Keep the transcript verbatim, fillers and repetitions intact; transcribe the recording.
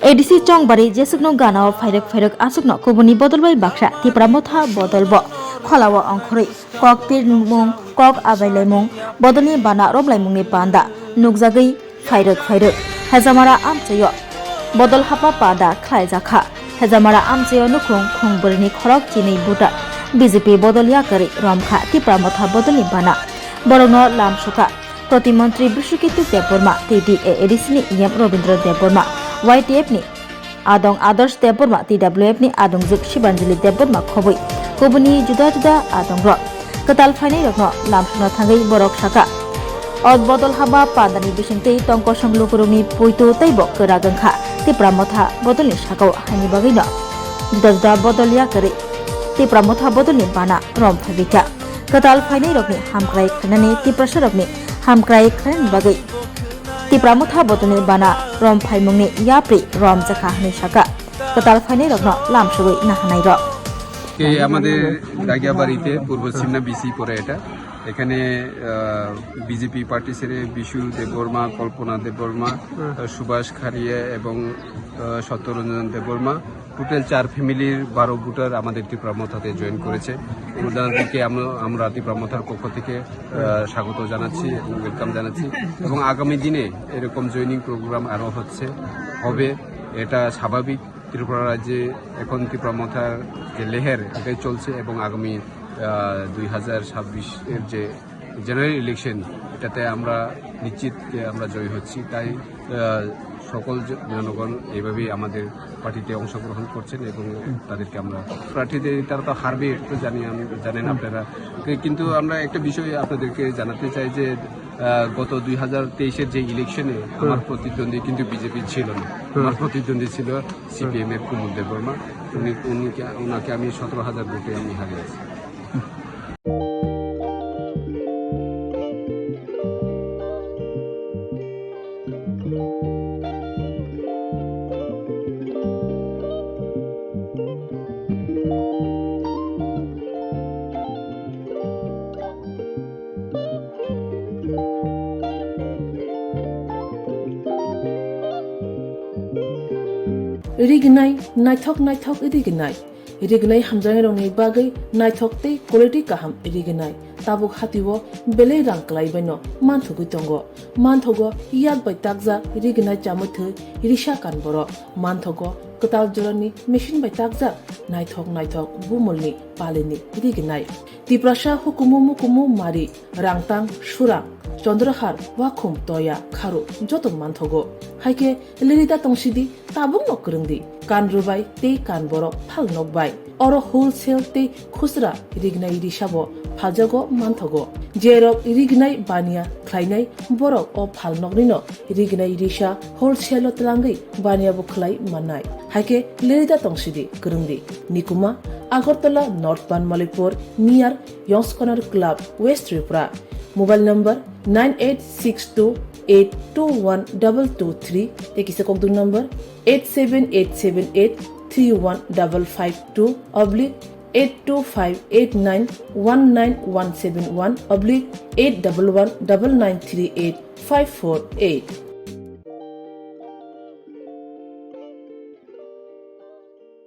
A D C Chongbari jesukno gana o phairwk phairwk aswkno kubuni bodol bai baksa Tipra Motha bodol bo kholao ongkhorwi kok pirmung, kok abailaimung, bodolni bana romlaimungni panda nukjagwi phairwk phairwk Hejamara amchaio bodol hapma panda khlaijakha. Hejamara amchaio nukhung khungbwrwini khorok chinwi buta B J P bodol yakarwi romkha Tipra Motha bodolni bana. Borokno lamsukha Protimontri Brishuketu Debbarma, T D A A D C ni E M Robindra Debbarma, Y T F ni Adong Adarsh Debbarma, T W F ni adongjwk Shibanjali Debbarma khobwi kubuni juda juda adongrok. Kwtal phainairokno lamsukna thangwi borok sakha, o bodol haba pandani bisingtwi tongkosong lukurokni puitu teibo kwrak wngkha, Tipra Motha bodolni sakao haini bagwino juda juda bodol yakarwi Tipra Motha bodolni bana rom phaibaikha. Kwtal phainairokni hamkrai khlainani Tiprasarokni hamkrai khlainani bagwi Tipra Motha bodolni bana rom phaimungni yapri romjakha hwnwi sakha kwtal phainairokno lamsugwi nahanairok. কে আমাদের দাগিয়াবাড়িতে পূর্ব সিমনা বিসি পড়ে এটা। এখানে BJP party ছেড়ে বিশু দেববর্মা, কল্পনা দেববর্মা, আহ, সুভাষ খারিয়া এবং আহ, সত্যরঞ্জন দেববর্মা। টোটাল চার ফ্যামিলির বারো ভোটার আমাদের ত্রিপুরা মথাতে জয়েন করেছে। ওনাদেরকে আমরা, আমরা ত্রিপুরা মথার পক্ষ থেকে আহ, স্বাগত জানাচ্ছি এবং ওয়েলকাম জানাচ্ছি। এবং আগামী দিনে এরকম জয়েনিং প্রোগ্রাম আরও হচ্ছে, হবে, এটা স্বাভাবিক। ত্রিপুরা রাজ্যে এখন ত্রিপুরা মথার যে লেহের, এটাই চলছে এবং আগামী দুই হাজার ছাব্বিশ এর যে জেনারেল ইলেকশন, এটাতে আমরা নিশ্চিত যে আমরা জয়ী হচ্ছি। তাই আহ, সকল জ-, জনগণ এইভাবেই আমাদের পার্টিতে অংশগ্রহণ করছেন এবং তাদেরকে আমরা প্রার্থীদের, তারা তো হারবে, এটা তো জানি, আমি জানেন আপনারা। কি-, কিন্তু আমরা একটা বিষয় আপনাদেরকে জানাতে চাই যে আহ, গত দুই হাজার তেইশের যে ইলেকশনে আমার প্রতিদ্বন্দ্বী কিন্তু বিজেপি ছিল না। আমার প্রতিদ্বন্দ্বী ছিল সিপিএম এর কুমুদ দেববর্মা। উনি, উনিকে, ওনাকে আমি সতেরো হাজার ভোটে আমি হারিয়েছি। Rignai, naithok naithok rignai. Rignai hamjaknairokni bagwi naithok tei quality kaham rignai. Tabuk hatio belai rang kwlai baino manthogwi tongo. Manthogo yak bai takjak rignai chamwi thwi risa kan borok. Manthogo kwtal jorani machine bai takjak naithok naithok bumulni palini rignai. Tiprasa hukumu mukumu mari, rangtang, surang, chondrohar, wakhum, toya, kharu joto manthogo. Haikhe lirida tongsidi, tabukno kwrwngdi. Kan rwbai tei kan borok phal nokbai. Oro wholesale tei khusra rignai risabo phaljago manthogo. Jerok rignai baniya khlainai borok o phalnoknino rignai risa wholesale-o twlangwi baniya bo khlai mannai. Haikhe lirida tongsidi kwrwngdi. Nikuma, Agartala North Banmalipur, near Yongskonar Club, West Tripura. Mobile number nine eight six two eight two one double two three, tei kisa kokduk number eight seven eight seven eight three one double five two oblique eight two five eight nine one nine one seven one oblique eight double one double nine three eight five four eight.